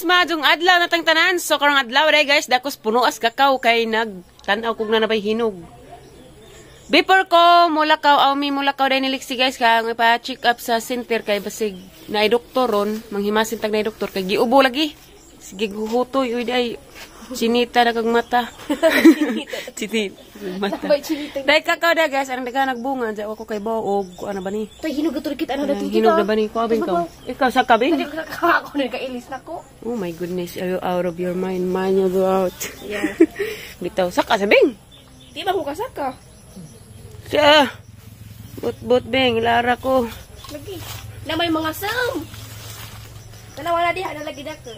Guys, maadong adlaw na tang tanan. So karong adlaw day guys, dakos puno as kakao kay nagtan-aw kog na nabay hinog. Before ko mulakaw, aw mi mulakaw day ni Lexi guys, kay ang ipa-check up sa center kay basig naay doktor ron, manghimasin tag naay doktor kay giubo lagi. Sige guhutoy uy day. Chinita na kag mata. Chinita mata. Day kakao day guys, ang daghan nagbunga dya ako kay baog, ano ba ni? Tay hinog to kita ano dito. Hinog na ba ni? Kuha bing ka? Ikaw sa kabing? Ako na kailis na ko. Oh my goodness, are you out of your mind? Man, you go out. Yeah. Bitaw, saka sa bing. Di ba ko kasaka? Siya. But-but bing, lara ko. Lagi. Na may mga sam. Tanawa na diha na lagi dako.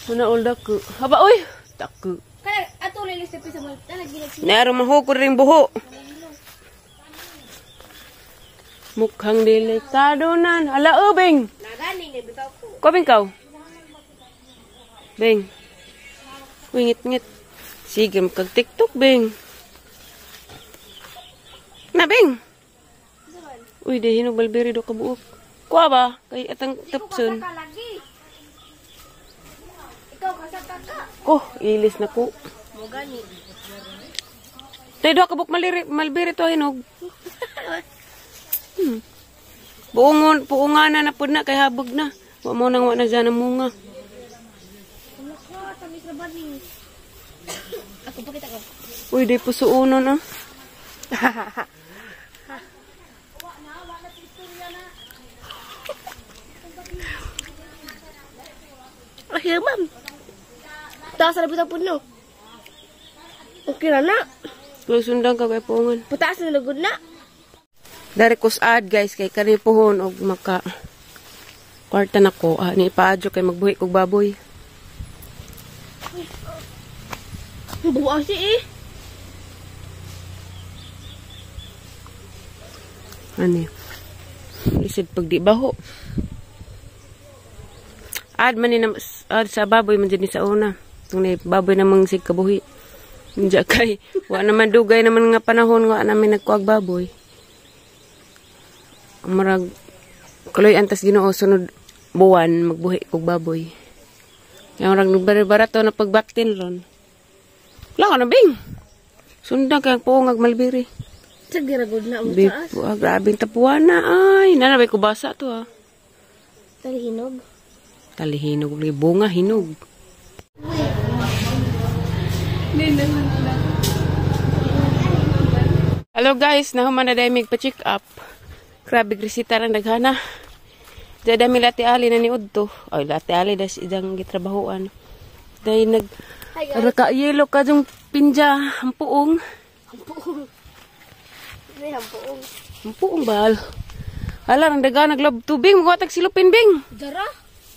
Muna all dako. Haba oy, dako. Kaya ato lilis na pisa mo. Lagi na. Naro mahukod ring buho. Mukhang delikado nan. Ala o bing. Nagani nga bitaw ko. Ko bing kaw. Bing. Uy, ngit-ngit. Sige, kag TikTok bing. Na bing. Uy, di hinog balberi do kabuok. Kuha ba? Kay atang tapson. Ikaw kasaka ka. Ko, ilis na ko. Mo gani. Tay do kabuk maliri malbiri to hinog. Buongon, puungana na pud na kay habog na. Wa mo nang wa na dyan ang munga. Wala ka, tamis na ba ni? Ako pakita ko. Uy, di pusuonon ah. Ay, ma'am. Taas na bitaw puno. Okay na na. Kung sundang ka kay puungan. Pataas na lugod na. Dari kusad guys kay kani puhon og maka kwarta na ko ah, ni ipaadyo kay magbuhi kog baboy. Buwa si eh. Ani. Lisod pag di baho. Ad man ni ad sa baboy man jud ni sa una. Tung ni baboy namang sig kabuhi. Unja kay wa naman dugay naman nga panahon nga namin nagkuag baboy. Murag kuloy antas Ginoo sunod buwan magbuhi kog baboy. Kaya murag nagbarato na pagbaktin ron. Wala ka na bing. Sundang kay puungag malbiri. Sige ra gud na mo taas. Grabe ang tapuan na ay. Nanabay ko basa to ah. Talihinog. Talihinog lagi bunga hinog. Hello guys, nahuman na dahil pa-check up. Grabe grisita lang daghana. Diya dami lati ali na ni Udto. Ay lati ali das idang gitrabahoan. Dahil nag raka yelo ka yung pinja ang puong. Ang puong. Ay, ang puong. Ang puong bal. Hala, ang daga naglab tubing. Magwatag silupin bing. Dara.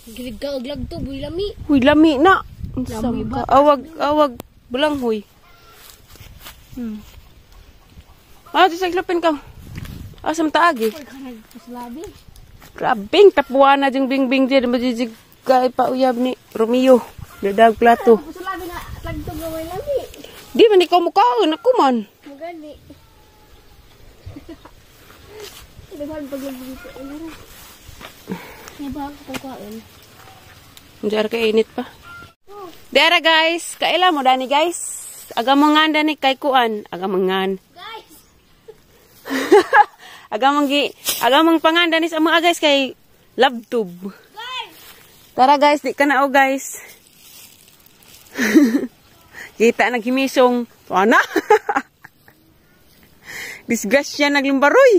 Gilig ka og lagto, buy lami. Huy, lami na. Lami ba? Awag, awag. Bulang, huy. Ah, di sa silupin ka. Asam taagi. Grabing tapuan na diyang bing-bing dyan. Majijig ka ipauyab ni Romeo. Dadag plato. Pasulabi na lagto nga way lami. Di man ikaw mukhaon. Ako man. Magani. Daghan paglabog ko. May ba ako kain? Diara kay init pa. Diara guys, kaila mo dani guys. Agamangan dani kay kuan, agamangan. Guys. Agamang gi, agamang pangan dani sa mga guys kay love tube. Guys. Tara guys, di ka na o guys. Kita naghimisong. Ana. Disgrasya naglimbaroy.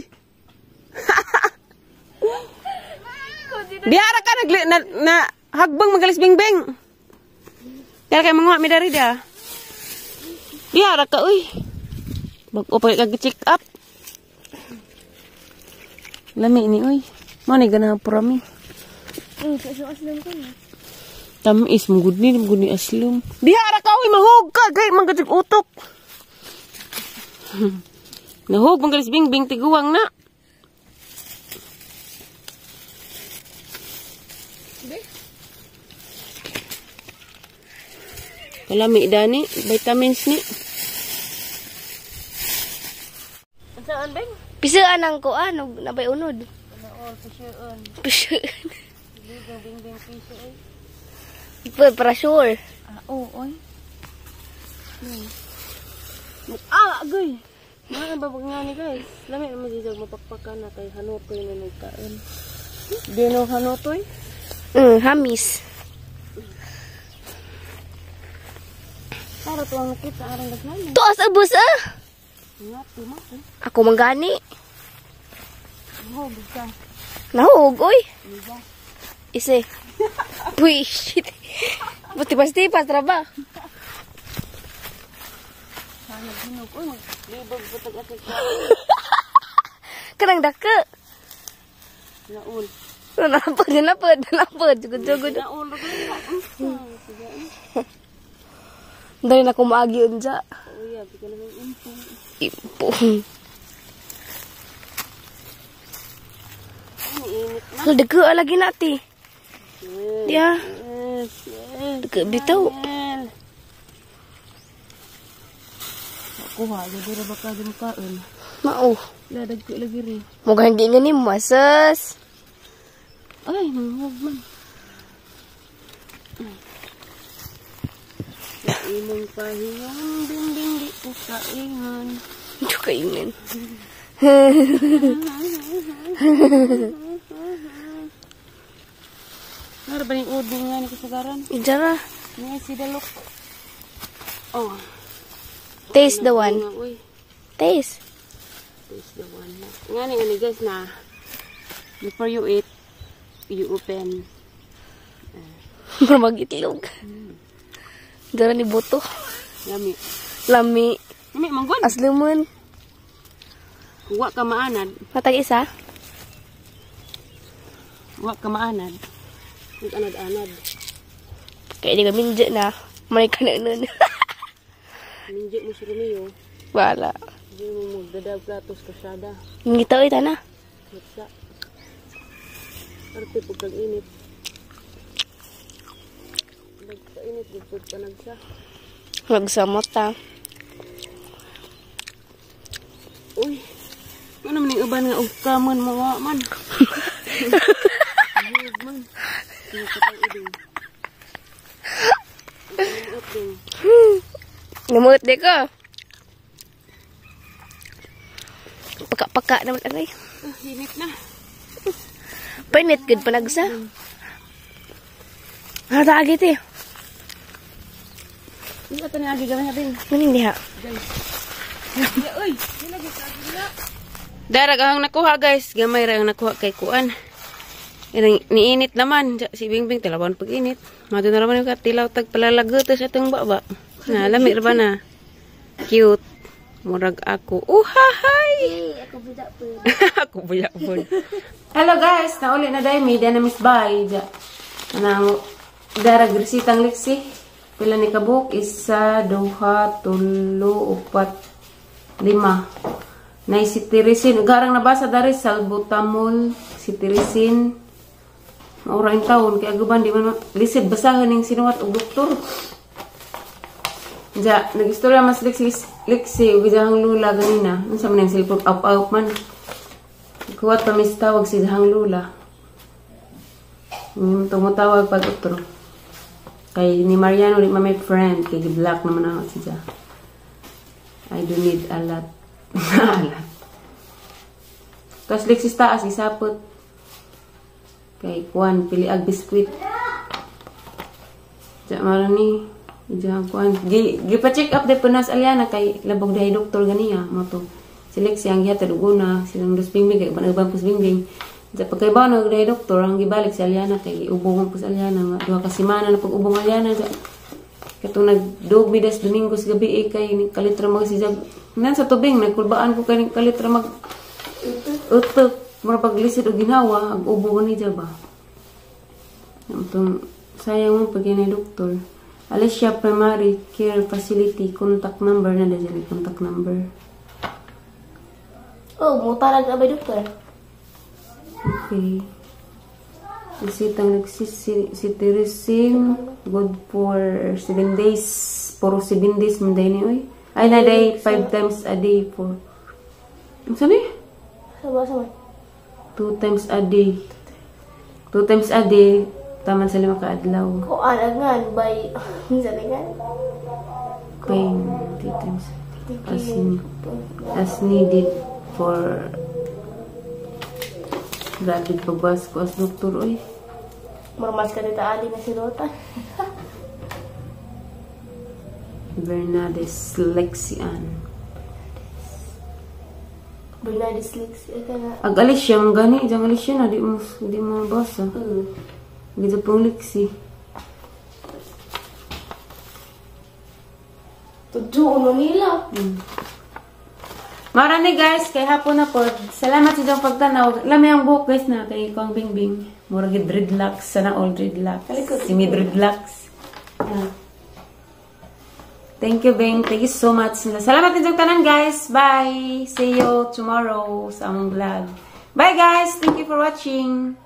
Diara ka nagli na hagbang magalis bingbing. Dara kay manguha mi dari dia. Diara ka uy. Bag-o pa kag check up. Lami ni uy. Mo ni ganahan purami. Aslom ko na. Tamis mo gud ni aslom. Diara ka uy mahug ka gay manggad utok. Nahug magalis bingbing tiguang na. Kalami dani, vitamins ni. Saan beng? Pisaan ang kuan og nabay unod. Pisaan. Pisaan. Para sure. Ah, oo, oy. Ah, agoy. Mga babag nga ni, guys. Lami naman siya mapakpakan na kay hanutoy na nagkaon. Do you know hanutoy? Hamis. Para tuwang nakita arang daghan. Tuas ubos ah. Nga, tuma. Ako manggani. Oh, bisa. Nahug, oy. Ise. Uy, shit. Buti pasti pas traba. Sana hinog. Uy, maglibog butag atik. Kanang daka. Naul. Napad, napad, napad. Jugod, jugod. Naul. Sige. Dali na kumaagi unja. Uy, abi ka naman impong. Impong. Ay, init na. Hala, daka lagi na, ate. Yes. Ya. Yes. Daka bitaw. Kuha, jadi ra baka di makaon. Mao. Ladag ko lagi rin. Mukhang hindi nga ni masas. Ay, nanghuwag man. Sa imong pahingon, bimbing di ko kaingon. Hindi ko kaingon. Nara ba yung uding nga ni kasagaran? Ijara. Nga si Dalok. Oh. Taste the one. Nga, uy. Taste. Taste the one. Nga ni ani guys na before you eat, you open. Para mag-itlog. Dara ni buto. Lami. Lami. Lami, manggod. Asluman. Wa ka maanad. Matag isa. Wa ka maanad. Nag-anad-anad. Kaya di ka minja na. May ka na nun. Minja mo si Romeo. Wala. Hindi mo magdadag platos kasada. Ngitaw ita na. Matsa. Arte pag kag-init. Nagkainit, gupod pa nagsa. Nagsamot ta. Uy. Ano man yung uban nga og kamon mawa man. Ayog man. Namut di ko. Paka-paka naman aray. Init na. Painit gud panagsa. Ah, taagit eh. Hindi ito ni agi gawin natin. Maning diha. Uy. Darag ang nakuha guys. Gamay ra ang nakuha kay kuan. Irang niinit naman. Si Bingbing talawan pag init. Mado na naman yung katilaw tag palalagot sa itong baba. Na lami ra ba na? Cute. Murag ako. Uhahay! Ako budak po. Ako buya po. Hello guys, nauli na dahil may na miss bay. Anang darag resitang liksi. Pila ni kabuk? 1, 2, 3, 4, 5. Nay cetirizine. Garang nabasa dari salbutamol, cetirizine. Maura yung taon. Kaya guban di man lisod basahan ning sinuwat og doktor. Ja, nag-istorya mas liksi liksi ug iyang lula ganina. Unsa man yung cellphone up up man. Kuwat pa mis tawag si iyang lula. Tumutawag pag utro. Kay ni Mariano di man may friend kay gi-block naman ako si Ja. I do need a lot. A lot. Tapos liksi taas isapot. Kay kuan pili ag biskwit. Ja marani diyan kuan gi gipa-check up de punas Aliana kay labog dahi doktor ganiya mo to. Si Lexi ang gihatag og una silang dos Bingbing kay uban-uban pus Bingbing. Ja pagkaibaw na dahi doktor ang gibalik si Aliana kay giubong man pus Aliana nga 2 ka semana na pag-ubong Aliana ja. Katong nagdug mi das Domingos gabi eh, kay kalit ra mag si Jag nan sa tubing nagkulbaan ko kay kalit ra mag utok mura paglisid og ginawa ag ubo ni ja ba. Amtong sayang mo pag ni doktor. Alicia Primary Care Facility contact number na dyan contact number. Oh, mo talag abay doktor. Okay. Resitang nagsi-cetirizine good for 7 days. Puro 7 days man day ni oy. Ay na day 5 times a day for. Unsa ni? Sama sama. 2 times a day. 2 times a day. Taman sa 5 ka adlaw. Kuan angan by minsan nga. Pain three times as needed for. Grabe pagbas ko as doktor oy. Marmas ka dito ali na si Rota. Bernades Lexian. Bernades Lexi ka na. Ag alis siya man gani, diyang alis siya na di mo basa. Gito pong Lexi. Tudyo uno nila. Marami guys, kay hapon na po. Salamat sa inyong pagtanaw. Lami ang buhok guys na kay Kong Bingbing. Murag dreadlocks, sana all dreadlocks. Semi dreadlocks. Ah. Thank you, Bing. Thank you so much. Salamat inyong tanan guys. Bye. See you tomorrow sa among vlog. Bye guys. Thank you for watching.